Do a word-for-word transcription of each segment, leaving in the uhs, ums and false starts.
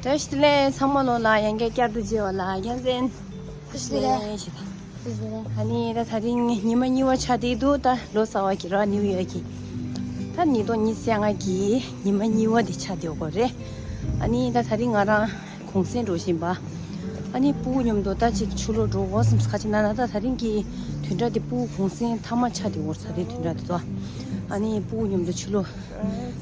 བཀྲ་ཤིས་བདེ་ལེགས། ཚང་མ་ལོ་ལ་ཡང་བསྐྱར་བསྐྱར་དུ་མཇལ་བ་ལ་རྒྱལ་མཚན། བཀྲ་ཤིས་བདེ་ལེགས། བཀྲ་ཤིས་བདེ་ལེགས། ཨ་ནི་ད་དེ་རིང་ཉི་མ་གཉིས་པ་ཆགས་བསྡད་འདུག་ད་ལོ་གསར་བ་གི་ར་ནིའུ་ཡར་གི། ད་ཉིས་སྟོང་ཉི་ཤུ་རྩ་ལྔ་གི་ཉི་མ་གཉིས་པ་དེ་ཆགས་བསྡད་ཡོད་རེད། ཨ་ནི་ད་དེ་རིང་ང་རང་གུང་སེང་འགྲོ་བཞིན་པ། ཨ་ནི་སྤུ་གུ་མཉམ་དུ་ད་ཅིག་ཕྱི་ལོགས་འགྲོ་དགོས་བསམ་ཁ་ཅིག་ན་ན་ད་དེ་རིང་གི་བདུན་ཕྲག་དེ་སྤུ་གུ་གུང་སེང་མཐའ་མ་ཆགས་བསྡད་ཡོད་རེད། ད་རེས་བདུན་ཕྲག་དེ་ཚོ། ཨ་ནི་སྤུ་གུ་མཉམ་དུ་ཕྱི་ལོགས།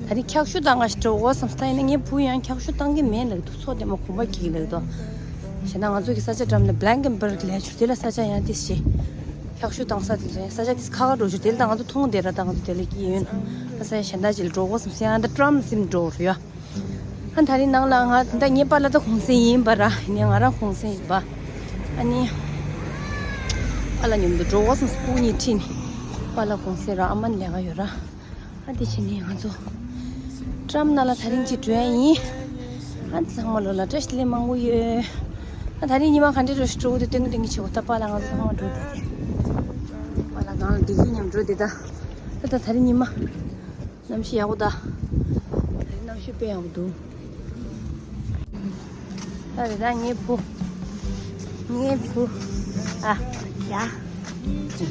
ད་རེས་འཁྱག་ཤུ་བཏང་ག་ཞིག་འགྲོ་དགོས་བསམ་ས་ཡིན་ན་ངའི་བུ་ཡང་འཁྱག་ཤུ་བཏང་གི་མེད་ལབ་འདུག་ཚོགས་དེ་མ་གོམ་པ་གྱིས་ལབ་འདུག་བྱས་ན་ང་ཚོ་གི་ས་ཆ་འགྲམ་ལ་Blankenburg་ལབ་ཆུ་དེ་ལ་ས་ཆ་ཡང་དེ་ཞེ། འཁྱག་ཤུ་བཏང་ས་དེ་ཚོ་ཡང་ས་ཆ་དེ་ཁ་ཁ་འགྲོ་ཆུ་དེ་ལ་ད་ང་ཚོ་མཐོང་དེ་ར་ད་ང་ཚོ་དེ་ལ་སྐྱིད་ཡོད་ན་ས་ས་གཞན་དག་ཅིག་ལ་འགྲོ་དགོས་བསམ་ས་ཡང་ད་ཊམ་སིམ་འགྲོ་རུ་ཡ། ཨ་ད་རེས་ནང་ལ་ང་ད་ངའི་པཱ་ལགས་ད་གུང་སེང་ཡིན་པ་ར་ནས་ང་རང་གུང་སེང་ཡིན་པ། ཨ་ནི་པཱ་ལགས་མཉམ་དུ་འགྲོ་དགོས་བསམ་སྤུ་གུ་གཉིས་ཁྲིད་ནས་པཱ་ལགས་གུང་སེང་ར་ཨ་མ་ལས་ཀ་ཡོད་ར། ཨ་དེ་བྱས་ནས་ང་ཚོ་ཊམ་ནང་ལ་ད་རིང་ཅིག་འགྲོ་ཡ་ཡིན། ཨ་ཚང་མ་ལོ་ལ་བཀྲ་ཤིས་བདེ་ལེགས་མང་པོ་ཡོད། ཨ་ད་རིང་ཉི་མ་ག་འདྲ་འགྲོ་ཞིག་འགྲོ་གི་འདུག་སྟོན་གི་སྟོན་གི་བྱེད་དགོས་ད་པཱ་ལགས་ང་ཚོ་ཚང་མ་འགྲོ་བསྡད་དེ། པཱ་ལགས་གང་ལ་བདེ་སྐྱིད་མཉམ་འགྲོ་བསྡད་ད། ད་ད་ད་རིང་ཉི་མ། གནམ་གཤིས་ཡག་པོ་ད། ད་རིང་གནམ་གཤིས་དཔེ་ཡག་པོ་འདུག་ད་རེད་ད་ངའི་བུ། ངའི་བུ། ཨ། ཡ། ད་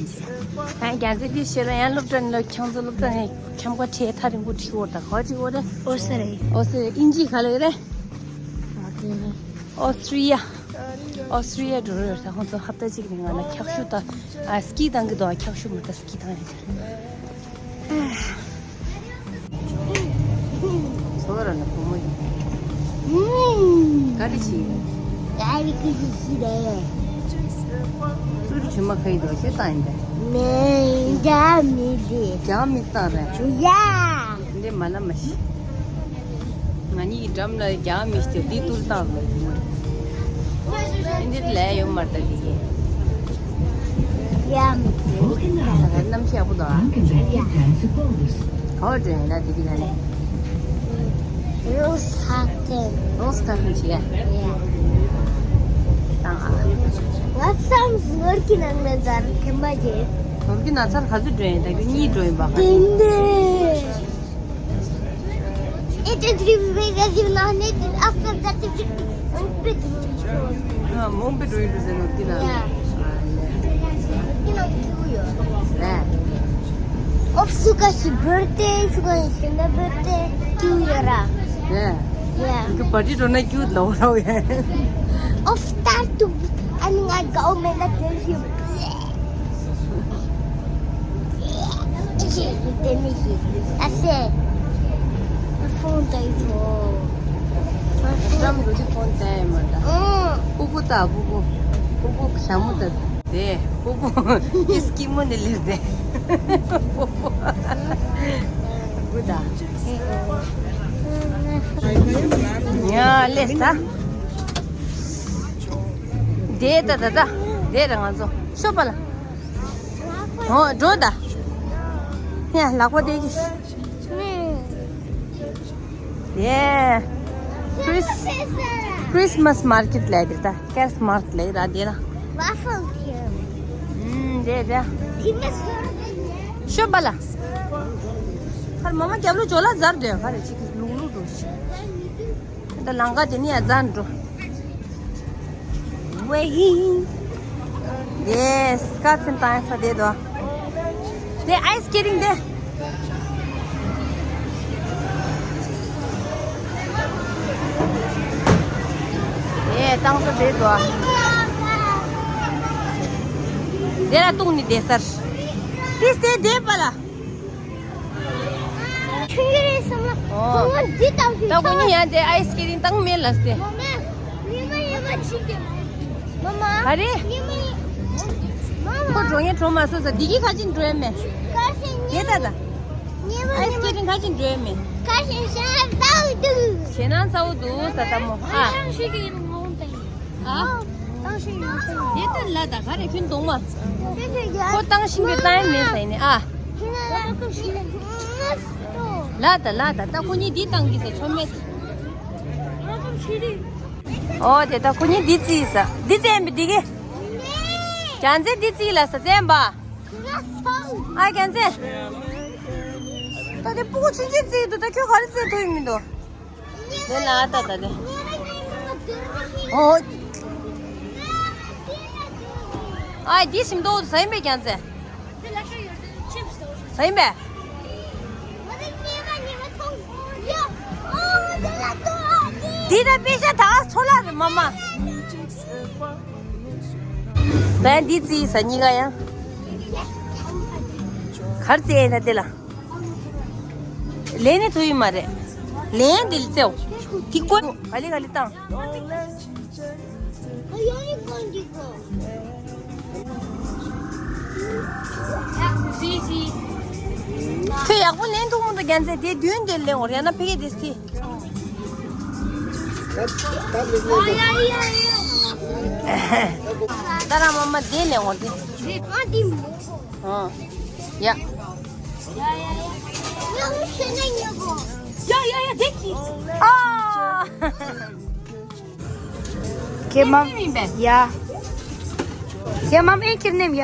རྒྱལ་རྩེ་དུས་ཤེས་ར་ཡང་སློབ་གྲྭ་ནས་ལོ་ཁྱང་ཚོ་སློབ་གྲྭ་ནས་ཁྱམས་ཁ་ཁྲལ་ཐག་རིང་པོ་ཁྲིད་འོར་ད་ག་ཁྲིད་འོར་རེད། ཨོ་སི་རེད། ཨོ་སི་རེད་ཨིན་ཇི་ག་ལ་ཡོད་རེད། ཨོ་སི་ཊི་རི་ཡ། ཨོ་སི་ཊི་རི་ཡ་འགྲོ་རེད་ད་ཁོང་ཚོ་ཧབ་ཏ་གཅིག་ནས་ང་ལ་འཁྱག་ཤུ་ད། ཨ་སི་ཀི་བཏང་གི་འདུག་ཨ་འཁྱག་ཤུ་མ་ད་སི་ཀི་བཏང་ཡོད་ད། ཚོ་ར་ན་བུ་མོ་ཡིན། ག་རེ་བྱེད། ག་རེ་གི་ཞིག་རེད། ཚུར་ཇུ་མ་ཁ་ཡི་འདུག་ཤེས་བཏང་ཡིན་པས། མེ་རྒྱ་མི་རེད། རྒྱ་མི་བཏང་རེད། ཡ། འདི་མ་ལ་མ་ཤི། ང་གཉིས་ཀྱི་འགྲམ་ལ་རྒྱ་མི་ཤི་འདི་ཏུར་བཏང་རེད། འདི་ལས་ཡོད་མ་རེད་ད་འདི་གི། ཡ། གནམ་གཤིས་ཡག་པོ་འདུག་ཨ། ག་བར་འགྲོ་ཡིན་ན་དེ་དུས་ད་ནས། Rosehaven། Rosehaven་ཆེ་ག་ཡ། དང་ཨ། ང་བསམ་ནོར་གྱི་ནང་ནས་འཛར་ཐེམ་པ་རྗེས། ནོར་གྱི་ན་ཚར་ག་ཚོད་འགྲོ་ཡིན་ད་གི་གཉིས་འགྲོ་ཡིན་པ་ག་དེ་འདྲས། It is really because you know it after that it is a bit. ཨ་མོང་པེ་འགྲོ་ཡིན་འགྲོ་ཟེར་ནོར་གྱི་ན། ཡ། ཡིན་ན་ཁྱུ་ཡོད། ལས། Of Sukashi birthday, Sukashi my birthday, two year. Yeah. Yeah. Ke party rona cute lo ro ye. Of start to, and I go me na tell you. Ase. Phone tai to. Tam ro phone tai ma da. Oh. Pupu ta pupu. Pupu shamu ta. དེ། སྤུ་གུ། ཨིས་ཀི་མོ་ནི་ལིར་དེ། སྤུ་གུ། སྤུ་གུ་ད། ཡ་ལེས་ད། དེ་ད་ད་ད། དེ་ར་ང་ཚོ་ཤོ་པ་ལ། ཨོ་འགྲོ་ད། ཡ་ལག་པ་དེ་གི། Yeah. Chris Christmas market ལ་དེ་ད་ཁེར་སི་མར་ཊི་ལ་ར་དེ་ལ། Waffle here. ཨུམ་དེ་དེ། Christmas market. ཤོ་པ་ལ། ཁར་མ་མ་རྒྱབ་ལོ་ཇོ་ལ་ཛར་དེ་ཁ་རེ་ཅིག་ལུག་ལུག་འགྲོ་ཤི། ད་ལང་ཀ་དེ་ནི་ཡ་ཛར་འགྲོ། ཝེ་ཧི། Yes, ཀ་ཚིན་ཏང་ས་དེ་དོ། དེ་ice skating དེ། ཡེ་ཏང་ས་དེ་དོ། དེ་ལ་ཏུང་ནི་དེ་སར། དེ་དེ་དེ་པ་ལ། ཆུང་ཆུང་རེད་བསམ་ལ། ཨོ། ཁོང་འདི་ལྟ་བུ་ད་ཁོ་གཉིས་ཡང་དེ་ཨའི་སི་སྐེ་ཊིང་བཏང་མེད་ལ་སྟེ། མ་མ། ཉི་མ་ཉི་མ་ཕྱིན་ཏེ། མ་མ། ག་རེ། ཉི་མ་ཉི་མ། མ་མ། ཁོ་འགྲོ་ངེས་འགྲོ་མ་སོང་ས་འདི་གི་ཁ་ཅིག་འགྲོ་ཡ་མེད། ཁ་ཤས་ཉི་དེ་ད་ད། ཉི་མ་ཨའི་སི་སྐེ་ཊིང་ཁ་ཅིག་འགྲོ་ཡ་མེད། ཁ་ཤས་ཤ་ལྟ་བུ་འདུག་ཞེ་ན་ཚ་བོ་འདུག་ས་ལྟ་མོ་ཨ། ཨ། ཏང་ཤིང་ཡོད་ས་ཡིན། དེ་ལྟར་ལ་ད་ག་རེ་ཁྱོད་གདོང་མ། ཁོ་ཏང་ཤིང་གི་ཏང་མེད་ས་ཡིན་ནི་ཨ། ལ་ད་ལ་ད་ད་ཁོ་གཉིས་འདི་ཏང་གི་ས་ཆོ་མེད། ཨོ་དེ་ད་ཁོ་གཉིས་འདི་རྩིས་ས་འདི་རྩིས་ཡིན་པ་འདི་གི། རྒྱལ་མཚན་འདི་རྩིས་ལ་ས་རྩེན་པ། ཨ་རྒྱལ་མཚན། ད་དེ་སྤུ་གུ་ཆུང་ཆུང་རྩིས་འདུག་ད་ཁྱོད་ག་རེ་རྩིས་ཐུབ་ཡིན་མི་འདུག་དེ་ན་ད་ད་དེ། ཨོ། ཨ་འདི་ཞིམ་མདོག་ཟ་ཡིན་པས་ཀྱང་ཚེ། ཟ་ཡིན་པས། འདི་ད་དཔེ་ཤ་ད་ཚོ་ལ་རེད་མ་མ། ད་འདི་རྩིས་ཟ་གཉིས་ཀ་ཡང་། གར་རྩིས་ཡིན་ད་དེ་ལ། ལན་ནི་ཐུ་ཡི་མ་རེད། ལན་འདི་ལ་རྩེའོ། དེ་ཀོ་ག་ལེ་ག་ལེ་བཏང་། ཁོས་ཡག་པོ་ལེན་ཐུབ་མི་འདུག་རྒྱལ་མཚན་དེ་མདུན་དེ་ལེན་འོར་ཡང་ན་ཕ་གི་དེ་སི། ད་རང་མ་མ་དེ་ལེན་འོར་དེ། ཨ་ཡ། ཡ་ཡ་ཡ། དེ་ཀི། ཨ། ཁྱེད་མམ། ཡ། ཁྱེད་མམ་ཨེ་ཁྱེར་ནེམ་ཡ།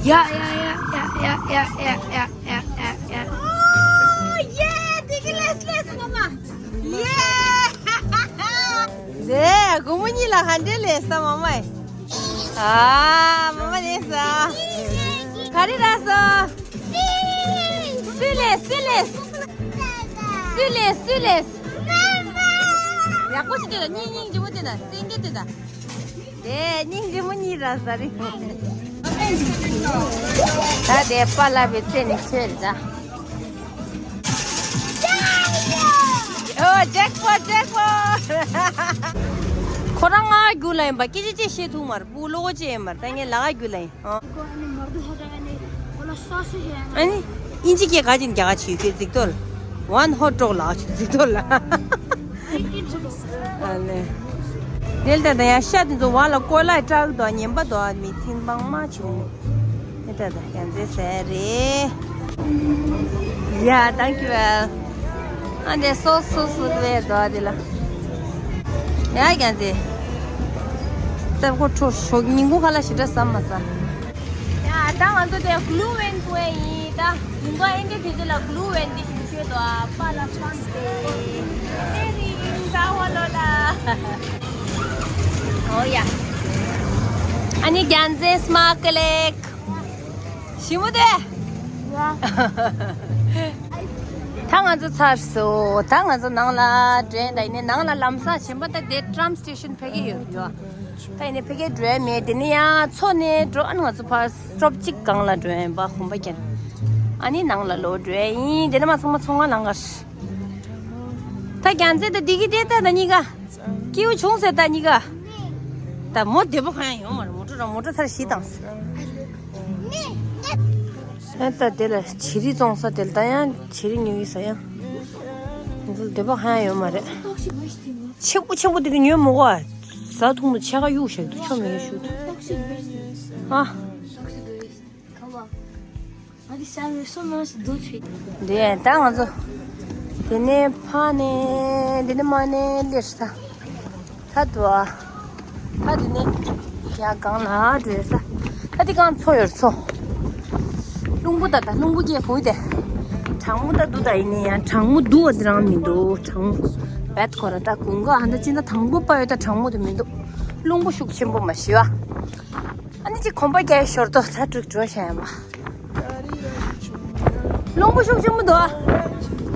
ཡ་ཡ་ཡ། ཨོ་ཡེ། དེ་ཀི་ལེས་ལེས་མ་མ། ཡེ། ཟེ། སྒོར་མོ་གཉིས་ལ་ཧན་ཌེ་ལེན་ས་མ་མ་ཡི། ཨ། མ་མ་ལེན་ས། ག་རེ་རག་སོང་། སུས་ལེན། སུས་ལེན། སུས་ལེན། སུས་ལེན། ཡག་པོ་ཞིག་སྟེར་ད། སྙིང་སྙིང་རྗེ་མོ་སྟེར་ད། སེང་གེ་སྟེར་ད། དེ་སྙིང་རྗེ་མོ་གཉིས་རག་ས་རེད། ད་དེ་པཱ་ལགས་པའི་རྩེ་ནས་ཁྱོད་ད། ཨོ། ཇེག་པོ་ཊི། ཇེག་པོ་ཊི། ཁོ་རང་ང་རྒྱུད་ལ་ཡིན་པ་སྐད་ཆ་ཅིག་བཤད་ཐུབ་མ་རེད། སྤུ་གུ་ལོག་ཅིག་ཡིན་མ་རེད། ད་ངས་ལ་ག་རྒྱུད་ལ་ཡིན། ཨོ། ཨ་ནི། ཨིན་ཇི་སྐད་ག་ཅིག་རྒྱ་གར་ཆིའུ་ཀེ་ཛིག་ཏོ་ལ། ཝན་ཧོ་ཊོག་ལ་ཆིའུ་ཛིག་ཏོ་ལ། ཨ་ལེ། དེ་ལྟ་ད་ཡང་ཤ་དེ་ཚོ་བ་ལ་ཀོ་ལ་སྐྲག་དོ། ཉན་པ་དོ་མི་ཐིམ་པང་མ་ཆུ། དེ་ལྟ་ད་ཡང་ཛེ་ཟེར་རེད། ཡ། ཐེང་ཀིའུ་ཝེལ། ཨ་འདི་སོ་སོ་སོ་བའི་དོ་དེ་ལ། ཡ་ཀྱང་དེ། ད་ཁོ་ཁྲོ་ཤོག་ཉིན་གུང་ཁ་ལག་ཞེ་དྲག་ཟ་མ་ཟ། ཡ། ད་ང་ཚོ་དེ་གླུ་ཝན་པོ་ཡིན་ད། ཉིན་གུང་ཨེ་འདྲ་དུས་ཚོད་ལ་གླུ་ཝན་དེ་ཞིག་ཤོད་དོ། ཨ་པ་ལ་ཕམ་སྟེ། ཨེ་རིང་ད་ཧོ་ལོ་ལ། ཨོ་ཡ། ཨ་ནི་རྒྱལ་མཚན་སྨག་ལེགས། ཞི་མོ་དེ། ད་ང་ཚོ་ཚར་སོང་། ད་ང་ཚོ་ནང་ལ་འགྲོ་ཡིན། ད་ཡིན་ནའི་ནང་ལ་ལམ་སང་ཞིམ་པ་ད་དེ་ཊམ་སི་ཊེ་ཤན་ཕ་གི་ཡོད་ཡོད། ད་ཡིན་ནའི་ཕ་གི་འགྲོ་ཡ་མེད། དེ་ནས་ཡང་མཚོ་ནས་འགྲོ། ཨ་ནི་ང་ཚོ་ཕར་སི་ཊོབ་གཅིག་སྒང་ལ་འགྲོ་ཡ་ཡིན་པ། གོམ་པ་རྒྱག་ཨ་ནི་ནང་ལ་ལོག་འགྲོ་ཡ་ཡིན། དེ་ནས་མ་ཚང་མ་ཚོང་ཁང་ནང་ག་ད་རྒྱལ་མཚན་ད་འདི་གི་དེ་ད་ད་གཉིས་ཀ་སྐྱིད་པོ་བྱུང་ཟེར། ད་གཉིས་ཀ་ད་མོ་བདེ་པོ་གང་ཡང་ཡོད་མ་རེད། མོ་ཊ་རང་མོ་ཊ་ཚར་བཞི་བཏང་ཟེར། ཨ་ད་དེ་ལ་བྱི་རིལ་བཙོང་ས་དེ་ལ་ད་ཡང་བྱི་རིལ་ཉོ་གི་ཟ་ཡང་། ང་ཚོ་བདེ་པོ་གང་ཡང་ཡོད་མ་རེད། ཆེ་པོ་ཆེ་པོ་དེ་གི་ཉོས་མོ་གོ་ཟ་འཐུང་མོ་ཆེ་ག་གཡུག་བཞག་འདུག་ཆོ་མེད་ཤུ་དུ། ཨ། འདི་ད་ང་ཚོ་དེ་ནས་ཕ་ནས་འདི་ནས་མ་ནས་ལེར་ས། ད་དུ་ཨ། ད་དེ་ནས་ཡ་གང་ལ་འགྲོ་ས། ད་དེ་གང་མཚོ་ཡོད་མཚོ། རླུང་བུ་ད་ད་རླུང་བུ་སྐྱེ་བུ་དེ། གྲང་མོ་ད་འདུག་ད་ཡིན་ནའི་ཡང་གྲང་མོ་འདུག་བ་དེ་རང་མི་འདུག་གྲང་མོ། བད་ཁོ་ར་ད་དགུན་ཁ་ཧ་ད་ཅི་ན་དང་པོ་པ་ཡོད་ད་གྲང་མོ་དེ་མི་འདུག་རླུང་བུ་ཤུགས་ཆེན་པོ་མ་ཤི་བ། ཨ་ནི་ཅི་གོམ་པ་རྒྱག་ཞོར་དུ་ད་དྲུག་འགྲོ་ཤ་ཡ་མ། རླུང་བུ་ཤུགས་ཆེན་པོ་འདུག་ཨ།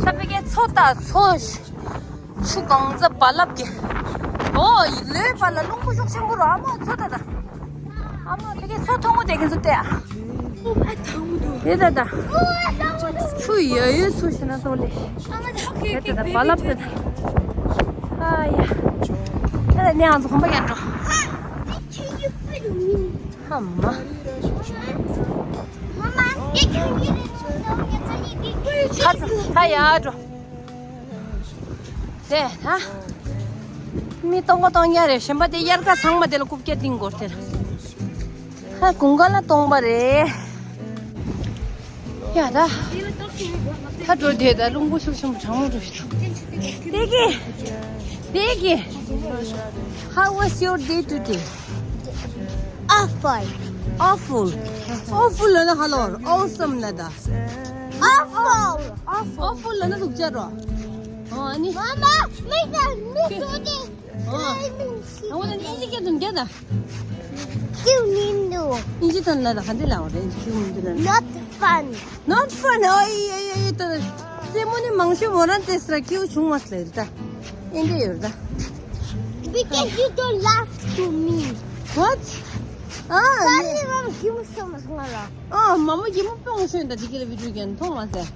ད་ཕ་གིའི་མཚོ་ད་མཚོ། ཆུ་གང་ཚ་བ་ལབ་ཀྱི། ཨོ་ཡི་ལོའི་བར་ལ་རླུང་བུ་ཤུགས་ཆེན་པོ་རོ། ཨ་མ་མཚོ་ད་ད། ཨ་མ་ཕ་གིའི་མཚོ་མཐོང་གོ་དེ་གིན་ཚོ་ལྟ་ཨ། དེ་ད་ད། ཆུ་ཡ་ཡོད་ཚུ་ཤི་ན་ཚོ་ལེ། དེ་ད་ད་བ་ལབ་དེ་ད། ཨ་ཡ། ད་ད་ནས་ང་ཚོ་གོམ་པ་རྒྱག་འགྲོ། ཧ་མ། ཧ་འགྲོ། ཧ་ཡ་འགྲོ། དེ་ཧ། མི་སྟོང་པ་སྟོང་རྐྱང་རེད། གཞན་པ་དེ་དབྱར་ཁ་ཚང་མ་དེ་ལ་རྐུབ་བཀྱག་ཏིང་སྐོར་དེ་ལ། ཧ་དགུན་ཁ་ལ་སྟོང་པ་རེད། ཡ་ད། ད་འགྲོ་དེ་ད་རླུང་བུ་ཤུགས་ཆེན་པོ་གྲང་མོ་འགྲོ་ཞིག་དང་། དེ་གི། དེ་གི། How was your day today? Awful. Awful. Awful ལ་ན་ཧ་ལོར། Awesome ལ་ད། Awful. Awful. Awful ལབ་ན་སྡུག་ཅག་རོ། ཨོ་ཨ་ནི། Mama, make that, make that. ཨོ། ཨ་འོ་ན་ཨིན་ཇི་སྐད་དུ་རྒྱག་ད། ཁྱེའུ་མིན་འདུག་ཨིན་ཇི་དོན་ལ་ད་ག་འདི་ལ་འོ་རེད། ཁྱེའུ་མིན་འདུག་ལ། Not fun. Not fun. ཨོ་ཡེ་ཡེ་ཡེ་ད། རྩེད་མོ་ནི་མང་ཤོས་མོ་རང་རྩེས་སྲ་ཁྱེའུ་ཆུང་བ་སླེབས་ད། ཨིན་ཇི་ཡོད་ད། Because you don't laugh to me. What? ཨ། Sorry, Mama, give me some more. ཨ། མ་མོ་གི་མོ་པོང་ཤོན་ད་དེ་གི་ལ་བི་ཌིའོ་རྒྱན་མཐོང་བ་ཟེར།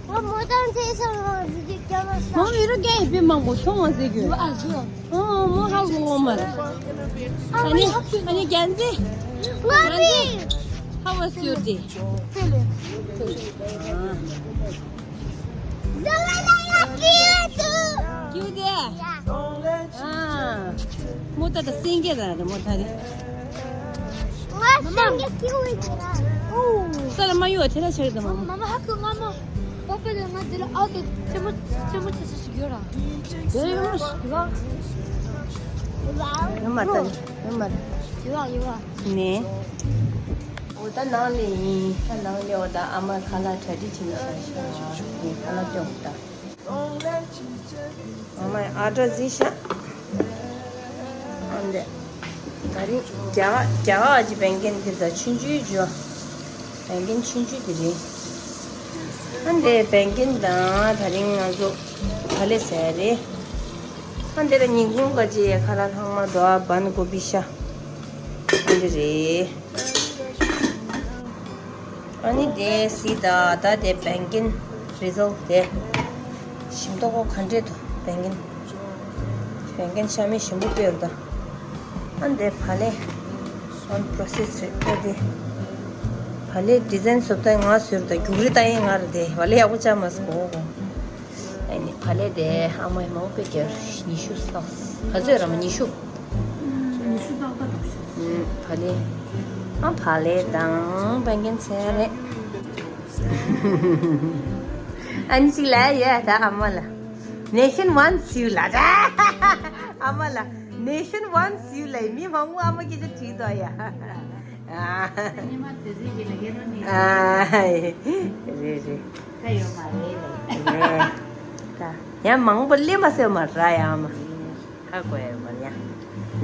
ང་མོ་དང་ཐེ་ས་མ་བི་ཌིའོ་རྒྱན་མ་ས། མ་མོ་ཡི་རོ་རྒྱན་ཡི་པི་མང་པོ་མཐོང་བ་ཟེར་གི། ཨ་ཟེར། ཨ་མོ་ཧ་གོ་གོ་མ་རེད། ཨ་ནི་ཨ་ནི་རྒྱན་ཟེར། ང་བི། How was your day? Cute, yeah? Yeah. ཨ། མོ་ད་ད་སེང་གེ་ད་ད་མོ་ད་རེད། ང་སེང་གེ་ཁྱེའུ་ཡིན། ཨོ། ས་ལ་མ་གཡུག་ཐེ་ལ་ཆགས་ད་མ་མོ། མ་མ་ཧ་གོ་མ་མོ། པ་པ་ལ་ང་འདི་ལ་ཨོ་ཏེ་ཅེ་མོ་ཅེ་མོ་ཅེ་ཅེ་ཞིག་ཡོད་ར། དེ་ཡོད་མ་ཡོད་མ་ད་ཡོད་མ་རེད། ཡོད་ར་ཡོད་ར། ནས། འོ་ད་ནང་ལས་ཡིན། ད་ནང་ལས་འོ་ད་ཨ་མ་ཁ་ལག་གྲ་སྒྲིག་བྱེད་ནས་ཤག་ཤག་ཁ་ལག་སྐྱོང་ད། ཨ་མ་ཨ་ཏྲ་ཟི་ཤག་ཨ་འདི། ད་རིང་རྒྱ་གར་རྒྱ་གར་གྱི་བན་རྒན་འདི་ད་ཆུང་ཆུང་ཇོ། བན་རྒན་ཆུང་ཆུང་འདི་རེད། ཨ་འདི་བན་རྒན་དང་ད་རིང་ང་ཚོ་ག་ལེ་ཟ་ཡ་རེད། ཨ་འདི་ལ་ཉིན་གུང་ག་ཅི་ཡ་ཁ་ལག་ལྷག་མ་འདུག་ཨ་བན་གོ་བི་ཤ། ཨ་འདི་རེད། ཨ་ནི་དེ་སི་ད་ད་དེ་བན་རྒན་རི་ཛལ་དེ་ཞིམ་མདོག་གོ་ག་འདྲས་འདུག་བན་རྒན། བན་རྒན་ཤ་མེད་ཞིམ་པོ་སྤེལ་ད། ཨ་འདི་བ་ལེ་ཨོན་པོ་རོ་སེ་སི་རེད་ད་དེ། བ་ལེ་ཌི་ཛའིན་བཟོ་ལྟ་ང་བཟོས་ད་རྒྱུག་རི་ད་ཡིན་ང་རེད་དེ་བ་ལེ་ཡག་པོ་ཅག་མ་སོ་གོ་གོ། ཨ་ནི་བ་ལེ་དེ་ཨ་མ་ཡི་མང་པོ་སྐྱེར་ཉི་ཤུ་སྟག་ག་ཚོད་ར་མ་ཉི་ཤུ། ཉི་ཤུ་ཏག་ཏག་འདུག་ཤག་བ་ལེ། ཨ་བ་ལེ་དང་བན་རྒན་ཚེ་རེད། ཨ་ནི་ཅིག་ལ་ཡ་ད་ཨ་མ་ལ། Nation wants you ལ་ད། ཨ་མ་ལ། Nation wants you ལ་མི་མང་པོ་ཨ་མ་སྐད་ཆ་དྲིས་དོ་ཡ། ཨ། ཉི་མ་དེ་ཟིག་གི་ལ་གེ་རོ་ནི། ཨ། རེད་རེད། ད་ཡོད་མ་རེད་ལ། རེད། ད་ཡང་མང་པོ་སླེབས་མ་སོང་མ་ར་ཡ་ཨ་མ། ཧ་གོ་ཡ་མ་ཡ།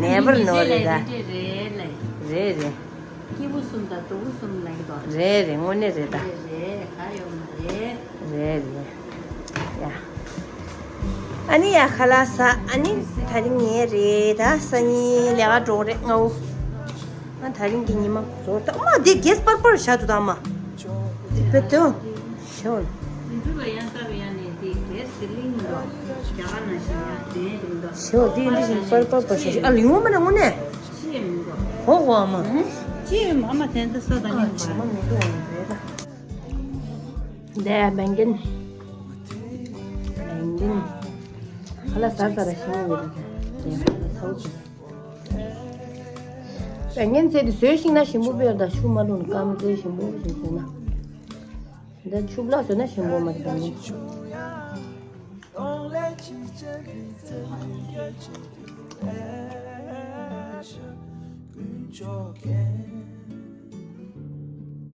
ནེ་བར་ནོ་རེད་ད། རེད་རེད། སྐྱིད་པོ་གསུམ་དང་སྡུག་པོ་གསུམ་ལ་ཡིན་དོ། རེད་རེད་དངོས་གནས་རེད་ད། རེད་རེད་ག་ཡོད་མ་རེད། རེད་རེད། ཡ། ཨ་ནི་ཡ་ཁ་ལག་ཟ་ཨ་ནི་ད་རིང་ངའི་རེད་ད་སང་ཉིན་ལས་ཀ་འགྲོ་རེད་ང་འུ། ཨ་ད་རིང་གི་ཉི་མ་ཚོ་ད་མ་དེ་གེས་པར་པར་བཞག་འདུག་ད་མ། དེ་བེ་ཏོ། ཤོ། འདི་ཚོ་ལ་ཡང་ལྟ་བའི་ཡང་ནས་དེ་གས་སི་ལིང་འདུག་རྒྱ་གར་ནང་བཞིན་ཡང་དེ་འདུག་དེ་འདི་བཞིན་པར་པར་པར་ཞིག་ཨ་ལུས་ངོ་མ་ན་དངོས་གནས། ཅི་ཡང་མི་འདུག་ཧོ་ཧོ་ཨ་མ། ཅི་ཡང་མ་མ་དེ་འདི་ས་དང་ཨ་ཉིན་ཅི་མ་མི་འདུག་ཨ་མ་རེད་ད། དེ་བན་རྒན། བན་རྒན། ཁ་ལག་ཟ་ཟ་ར་ཞིམ་པོ་ཡོད་རེད་ད། དེ་ཁ་ལག་ཚ་བོ་ཞིམ། བན་རྒན་ཚེ་འདི་བཟོས་ཤིང་ན་ཞིམ་པོ་དཔེར་ད་ཤུ་མ་ལུང་སྐམ་ཚེ་ཞིམ་པོ་ཞིག་བཟོས་ན། འདི་ཕྱུགས་ལ་བཟོས་ན་ཞིམ་པོ་མ་རེད་ད་ནི།